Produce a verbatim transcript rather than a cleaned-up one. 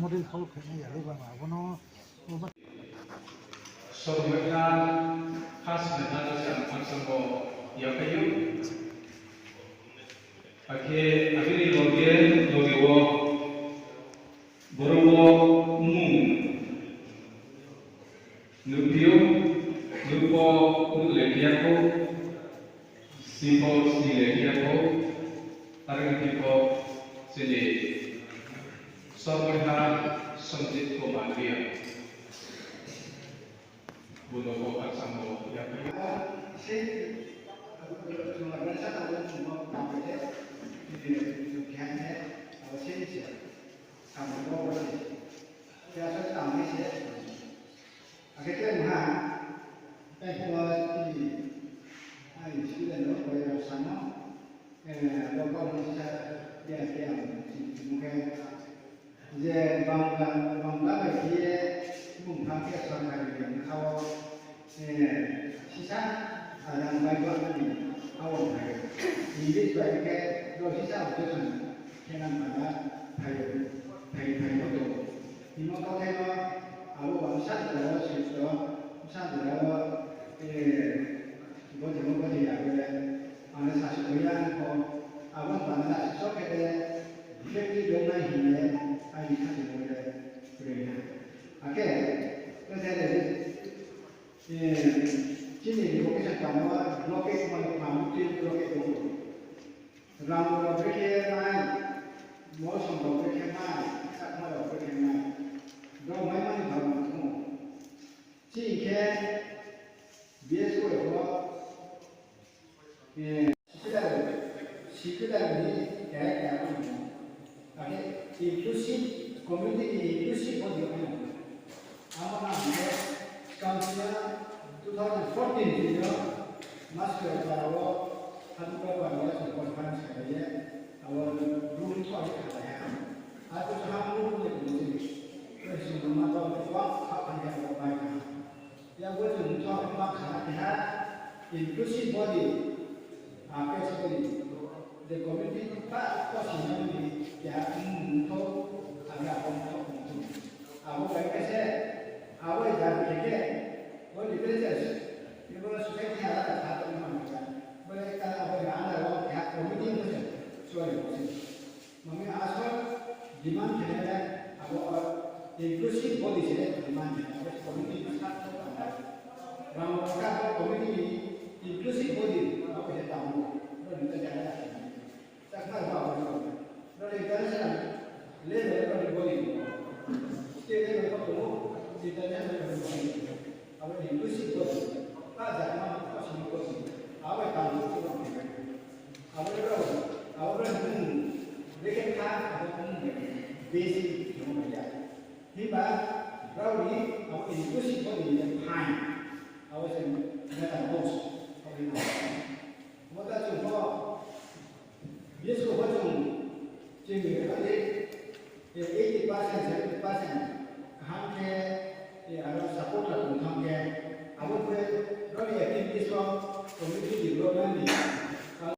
Model hall khainai ya le bang abo no. Sormekha, khasmekha no se ang khakchangmo yaphai ou. Akhe abini loge loge wo boro wo mmung nuhphi ou, nuh pho nuh le phi ya khou, si pho si le phi ya khou, are ong phi pho chini Sormekha Sanjit Kumar Reang. Buno bo khakchangmo yaphai ou. Akhe tre mungha, tei pho tini, ai, student rao bai rao samo, eh, bo kau no sisa, ya, ya, chini khe, je Bangla, Bangla bai khe ye, mung thanng khe sorkari ni bkha wo, eh, sisa, arang bai bo ni, abo phai. English bai khe, rao sisa objection khe nang pada phai, phai, phai pho tong. Himo kau khe no, abo bangsa jora wo sito, bangsa jora wo, eh, bo jemo bo jaya bo le, ang le sasuh ya pho, abo bangsa sito khe le, effective ong nai hing ye, aini khatung wo le, kroi ha. Akhe, khe le, eh, chini education panda wo blockade mo, ma, blockade tong ou. Rang rao brekhe nai, mosom rao brekhe nai, chakma rao brekhe nai. Rao mai mani bang tong ou. Chini khe B S O pho, eh, secular, secular ni keha keha tong ou. Akhe inclusive, community ni inclusive body tong ou. Abo no ang khe skang sina two thousand fourteen ni no Maskoi para wo Haduka para wo chung conference khe ye, abo room tho ye khalai ha. Abo se ha room ni tong ou chini. Chini ma tong ou, wa kha phan ya wo bai kha. Ya bo chung tho ma kha na keha inclusive body, a, peacefully, the community pa, pa sina ni keha, um, tho, a, ya, um, tho, um, tho. Abo bai khe se, abo bai jar khe khe, bo literature, bo society ha, ha, ha, ha, bo le ka, abo le under wo keha committee mo se, sorry, mo se. Mami asol demand khe le, abo, inclusive body se demand khe, abo committee ni sa tho tang. Rang rang ka committee ni inclusive body, abo se tang. Bo ni ta jara. Chakma rao abo no, rao international level rao ni body, state level rao tong ou, international level rao ni body. Abo inclusive body, pa jama, pa sini body, abo tang ou, abo rao, abo rao ni brekhe kha, abo basic tong ou ya. Himba rao ni abo inclusive body ni fine, abo se matter most, abo ni. Abo ta chung pho, Jesu pho chung, chini khe, eh, eighty percent, seventy percent kaham khe, eh, aro support la tong thang khe, abo khe, rao ni activities wo community development ni